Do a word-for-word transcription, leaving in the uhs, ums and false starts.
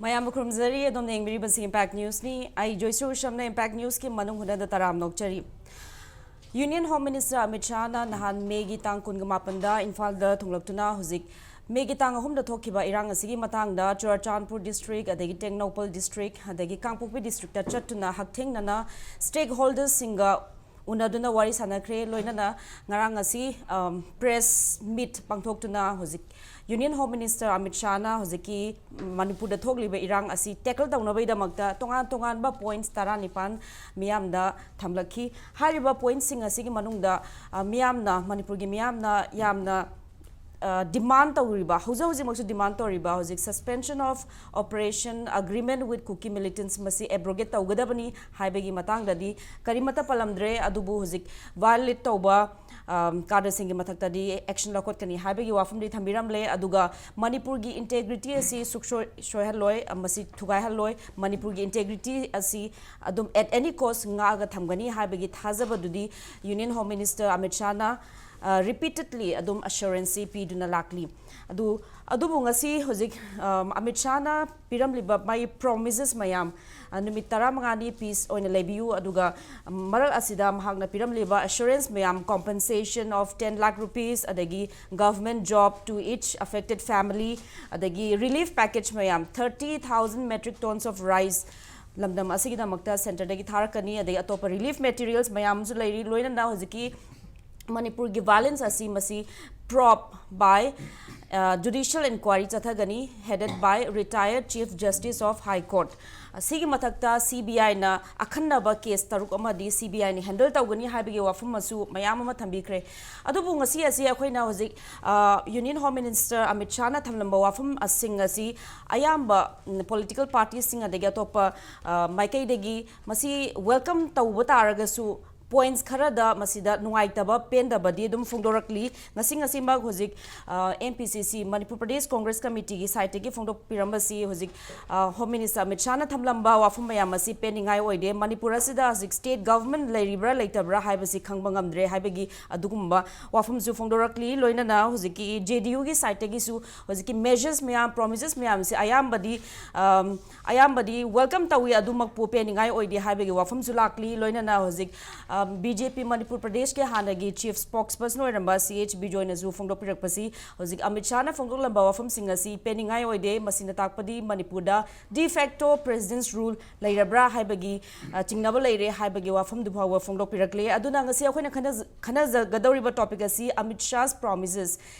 ꯃꯌꯥꯝꯕꯨ ꯈꯨꯔꯨꯝꯖꯔꯤ꯫ ꯑꯗꯣꯝꯅ ꯌꯦꯡꯕꯤꯔꯤꯕꯁꯤ Impact Newsꯅꯤ꯫ ꯑꯩ ꯖꯣꯏꯁꯨ ꯁꯝꯅ Impact Newsꯀꯤ ꯃꯅꯨꯡ ꯍꯨꯠꯅꯗ ꯇꯔꯥꯝ ꯅꯣꯛꯆꯔꯤ꯫ Union Home Minister ꯑꯃꯤꯠ ꯁꯥꯍꯅ ꯅꯍꯥꯟ ꯃꯦꯒꯤ ꯇꯥꯡ ꯀꯨꯟꯒ ꯃꯥꯄꯟꯗ ꯏꯝꯐꯥꯜꯗ ꯊꯨꯡꯂꯛꯇꯨꯅ ꯍꯧꯖꯤꯛ ꯃꯦꯒꯤ ꯇꯥꯡ ꯑꯍꯨꯝꯗ ꯊꯣꯛꯈꯤꯕ ꯏꯔꯥꯡ ꯑꯁꯤꯒꯤ ꯃꯇꯥꯡꯗ ꯆꯨꯔꯆꯥꯟꯄꯨꯔ district, ꯑꯗꯒꯤ ꯇꯦꯡꯅꯧꯄꯜ district, ꯑꯗꯒꯤ ꯀꯥꯡꯄꯣꯛꯄꯤ districtꯇ ꯆꯠꯇꯨꯅ ꯍꯛꯊꯦꯡꯅꯅ stakeholdersꯁꯤꯡꯒ ꯎꯅꯗꯨꯅ ꯋꯥꯔꯤ ꯁꯥꯟꯅꯈ꯭ꯔꯦ꯫ ꯂꯣꯏꯅꯅ ꯉꯔꯥꯡ ꯑꯁꯤ, ꯑꯝ, press meet ꯄꯥꯡꯊꯣꯛꯇꯨꯅ ꯍꯧꯖꯤꯛ Union Home Minister ꯑꯃꯤꯠ ꯁꯥꯍꯅ ꯍꯧꯖꯤꯛꯀꯤ ꯃꯅꯤꯄꯨꯔꯗ ꯊꯣꯛꯂꯤꯕ ꯏꯔꯥꯡ ꯑꯁꯤ tackle ꯇꯧꯅꯕꯒꯤꯗꯃꯛꯇ ꯇꯣꯉꯥꯟ ꯇꯣꯉꯥꯟꯕ points ꯇꯔꯥꯅꯤꯄꯥꯟ ꯃꯤꯌꯥꯝꯗ ꯊꯝꯂꯛꯈꯤ꯫ ꯍꯥꯏꯔꯤꯕ pointꯁꯤꯡ ꯑꯁꯤꯒꯤ ꯃꯅꯨꯡꯗ, ꯑ, ꯃꯤꯌꯥꯝꯅ, ꯃꯅꯤꯄꯨꯔꯒꯤ ꯃꯤꯌꯥꯝꯅ ꯌꯥꯝꯅ, ꯑ, demand ꯇꯧꯔꯤꯕ, ꯍꯧꯖꯤꯛ ꯍꯧꯖꯤꯛꯃꯛꯁꯨ demand ꯇꯧꯔꯤꯕ ꯍꯧꯖꯤꯛ suspension of operation agreement with Kuki militants ꯃꯁꯤ abrogate ꯇꯧꯒꯗꯕꯅꯤ ꯍꯥꯏꯕꯒꯤ ꯃꯇꯥꯡꯗꯗꯤ ꯀꯔꯤꯃꯠꯇ ꯄꯜꯂꯝꯗ꯭ꯔꯦ꯫ ꯑꯗꯨꯕꯨ ꯍꯧꯖꯤꯛ violate ꯇꯧꯕ, ꯑꯝ, cadreꯁꯤꯡꯒꯤ ꯃꯊꯛꯇꯗꯤ action ꯂꯧꯈꯠꯀꯅꯤ ꯍꯥꯏꯕꯒꯤ ꯋꯥꯐꯝꯗꯤ ꯊꯝꯕꯤꯔꯝꯂꯦ꯫ ꯑꯗꯨꯒ ꯃꯅꯤꯄꯨꯔꯒꯤ integrity ꯑꯁꯤ ꯁꯨꯛꯁꯣꯏ-, ꯁꯣꯏꯍꯜꯂꯣꯏ, ꯃꯁꯤ ꯊꯨꯒꯥꯏꯍꯜꯂꯣꯏ꯫ ꯃꯅꯤꯄꯨꯔꯒꯤ integrity ꯑꯁꯤ ꯑꯗꯨꯝ at any cost ꯉꯥꯛꯑꯒ ꯊꯝꯒꯅꯤ ꯍꯥꯏꯕꯒꯤ ꯊꯥꯖꯕꯗꯨꯗꯤ Union Home Minister ꯑꯃꯤꯠ ꯁꯥꯍꯅ, ꯑ, repeatedly ꯑꯗꯨꯝ assurance ꯁꯤ ꯄꯤꯗꯨꯅ ꯂꯥꯛꯂꯤ꯫ ꯑꯗꯨ, ꯑꯗꯨꯕꯨ ꯉꯁꯤ ꯍꯧꯖꯤꯛ, ꯑꯝ, ꯑꯃꯤꯠ ꯁꯥꯍꯅ ꯄꯤꯔꯝꯂꯤꯕ ꯃꯥꯒꯤ promises ꯃꯌꯥꯝ, ꯑ, ꯅꯨꯃꯤꯠ ꯇꯔꯥꯃꯉꯥꯅꯤ peace ꯑꯣꯏꯅ ꯂꯩꯕꯤꯌꯨ, ꯑꯗꯨꯒ, ꯎꯝ, ꯃꯔꯛ ꯑꯁꯤꯗ ꯃꯍꯥꯛꯅ ꯄꯤꯔꯝꯂꯤꯕ assurance ꯃꯌꯥꯝ, compensation of ten lakh rupees, ꯑꯗꯒꯤ government job to each affected family, ꯑꯗꯒꯤ relief package ꯃꯌꯥꯝ, thirty thousand metric tons of rice ꯂꯝꯗꯝ ꯑꯁꯤꯒꯤꯗꯃꯛꯇ centreꯗꯒꯤ ꯊꯥꯔꯛꯀꯅꯤ, ꯑꯗꯒꯤ ꯑꯇꯣꯞꯄ relief materials ꯃꯌꯥꯝ ꯑꯃꯁꯨ ꯂꯩꯔꯤ, ꯂꯣꯏꯅꯅ ꯍꯧꯖꯤꯛꯀꯤ ꯃꯅꯤꯄꯨꯔꯒꯤ violence ꯑꯁꯤ ꯃꯁꯤ probe by, ꯑ, judicial inquiry ꯆꯠꯊꯒꯅꯤ, headed by retired Chief Justice of High Court꯫ ꯑꯁꯤꯒꯤ ꯃꯊꯛꯇ CBIꯅ ꯑꯈꯟꯅꯕ case ꯇꯔꯨꯛ ꯑꯃꯗꯤ CBIꯅ handle ꯇꯧꯒꯅꯤ ꯍꯥꯏꯕꯒꯤ ꯋꯥꯐꯝ ꯑꯃꯁꯨ ꯃꯌꯥꯝ ꯑꯃ ꯊꯝꯕꯤꯈ꯭ꯔꯦ꯫ ꯑꯗꯨꯕꯨ ꯉꯁꯤ ꯑꯁꯤ ꯑꯩꯈꯣꯏꯅ ꯍꯧꯖꯤꯛ, ꯑ, Union Home Minister ꯑꯃꯤꯠ ꯁꯥꯍꯅ ꯊꯝꯂꯝꯕ ꯋꯥꯐꯝꯁꯤꯡ ꯑꯁꯤ ꯑꯌꯥꯝꯕ, ꯎꯝ, political partyꯁꯤꯡ ꯑꯗꯒꯤ ꯑꯇꯣꯞꯄ, ꯑ, ꯃꯥꯏꯀꯩꯗꯒꯤ ꯃꯁꯤ welcome ꯇꯧꯕ ꯇꯥꯔꯒꯁꯨ, ꯄꯣꯏꯟꯠꯁ ꯈꯔꯗ ꯃꯁꯤꯗ ꯅꯨꯡꯉꯥꯏꯇꯕ, ꯄꯦꯟꯗꯕꯗꯤ ꯑꯗꯨꯝ ꯐꯣꯡꯗꯣꯔꯛꯂꯤ꯫ ꯉꯁꯤ ꯉꯁꯤꯃꯛ ꯍꯧꯖꯤꯛ ꯑꯦꯝ ꯄꯤ ꯁꯤ ꯁꯤ, ꯃꯅꯤꯄꯨꯔ ꯄ꯭ꯔꯗꯦꯁ ꯀꯣꯡꯒ꯭ꯔꯦꯁ ꯀꯃꯤꯇꯤꯒꯤ ꯁꯥꯏꯠꯇꯒꯤ ꯐꯣꯡꯗꯣꯛꯄꯤꯔꯝꯕꯁꯤ ꯍꯧꯖꯤꯛ ꯍꯣꯝ ꯃꯤꯅꯤꯁꯇꯔ ꯑꯃꯤꯠ ꯁꯥꯍꯅ ꯊꯝꯂꯝꯕ ꯋꯥꯐꯝ ꯃꯌꯥꯝ ꯑꯁꯤ ꯄꯦꯟꯅꯤꯡꯉꯥꯏ ꯑꯣꯏꯗꯦ꯫ ꯃꯅꯤꯄꯨꯔ ꯑꯁꯤꯗ ꯍꯧꯖꯤꯛ ꯁ꯭ꯇꯦꯠ ꯒꯚꯔꯟꯃꯦꯟꯠ ꯂꯩꯔꯤꯕ꯭ꯔꯥ ꯂꯩꯇꯕ꯭ꯔꯥ ꯍꯥꯏꯕꯁꯤ ꯈꯪꯕ ꯉꯝꯗ꯭ꯔꯦ ꯍꯥꯏꯕꯒꯤ ꯑꯗꯨꯒꯨꯝꯕ ꯋꯥꯐꯝꯁꯨ ꯐꯣꯡꯗꯣꯔꯛꯂꯤ꯫ ꯂꯣꯏꯅꯅ ꯍꯧꯖꯤꯛꯀꯤ ꯖꯦ ꯗꯤ ꯌꯨꯒꯤ ꯁꯥꯏꯠꯇꯒꯤꯁꯨ ꯍꯧꯖꯤꯛꯀꯤ ꯃꯦꯖꯔꯁ ꯃꯌꯥꯝ, ꯄ꯭ꯔꯣꯃꯤꯁꯦꯁ ꯃꯌꯥꯝꯁꯤ ꯑꯌꯥꯝꯕꯗꯤ ꯑꯝ, ꯑꯌꯥꯝꯕꯗꯤ ꯋꯦꯜꯀꯝ ꯇꯧꯏ, ꯑꯗꯨꯃꯛꯄꯨ ꯄꯦꯟꯅꯤꯡꯉꯥꯏ ꯑꯣꯏꯗꯦ ꯍꯥꯏꯕꯒꯤ ꯋꯥꯐꯝꯁꯨ ꯂꯥꯛꯂꯤ꯫ ꯂꯣꯏꯅꯅ ꯍꯧꯖꯤꯛ ꯕꯤ ꯖꯦ ꯄꯤ ꯃꯅꯤꯄꯨꯔ ꯄ꯭ꯔꯗꯦꯁꯀꯤ ꯍꯥꯟꯅꯒꯤ ꯆꯤꯐ ꯁ꯭ꯄꯣꯛꯁ ꯄꯔꯁꯟ ꯑꯣꯏꯔꯝꯕ ꯁꯤ ꯑꯩꯆ ꯕꯤꯖꯣꯏꯅꯁꯨ ꯐꯣꯡꯗꯣꯛꯄꯤꯔꯛꯄꯁꯤ, ꯍꯧꯖꯤꯛ ꯑꯃꯤꯠ ꯁꯥꯍꯅ ꯐꯣꯡꯗꯣꯛꯂꯝꯕ ꯋꯥꯐꯝꯁꯤꯡ ꯑꯁꯤ ꯄꯦꯟꯅꯤꯡꯉꯥꯏ ꯑꯣꯏꯗꯦ꯫ ꯃꯁꯤꯅ ꯇꯥꯛꯄꯗꯤ ꯃꯅꯤꯄꯨꯔꯗ ꯗꯤ ꯐꯦꯛꯇꯣ ꯄ꯭ꯔꯦꯁꯤꯗꯦꯟꯠꯁ ꯔꯨꯜ ꯂꯩꯔꯕ꯭ꯔꯥ ꯍꯥꯏꯕꯒꯤ ꯑ, ꯆꯤꯡꯅꯕ ꯂꯩꯔꯦ ꯍꯥꯏꯕꯒꯤ ꯋꯥꯐꯝꯗꯨ ꯐꯥꯎꯕ ꯐꯣꯡꯗꯣꯛꯄꯤꯔꯛꯂꯦ꯫ ꯑꯗꯨꯅ ꯉꯁꯤ ꯑꯩꯈꯣꯏꯅ ꯈꯟꯅꯖ-, ꯈꯟꯅꯖꯒꯗꯧꯔꯤꯕ ꯇꯣꯄꯤꯛ ꯑꯁꯤ ꯑꯃꯤꯠ ꯁꯥꯍꯁ ꯄ꯭ꯔꯣꯃꯤꯁꯦꯁ,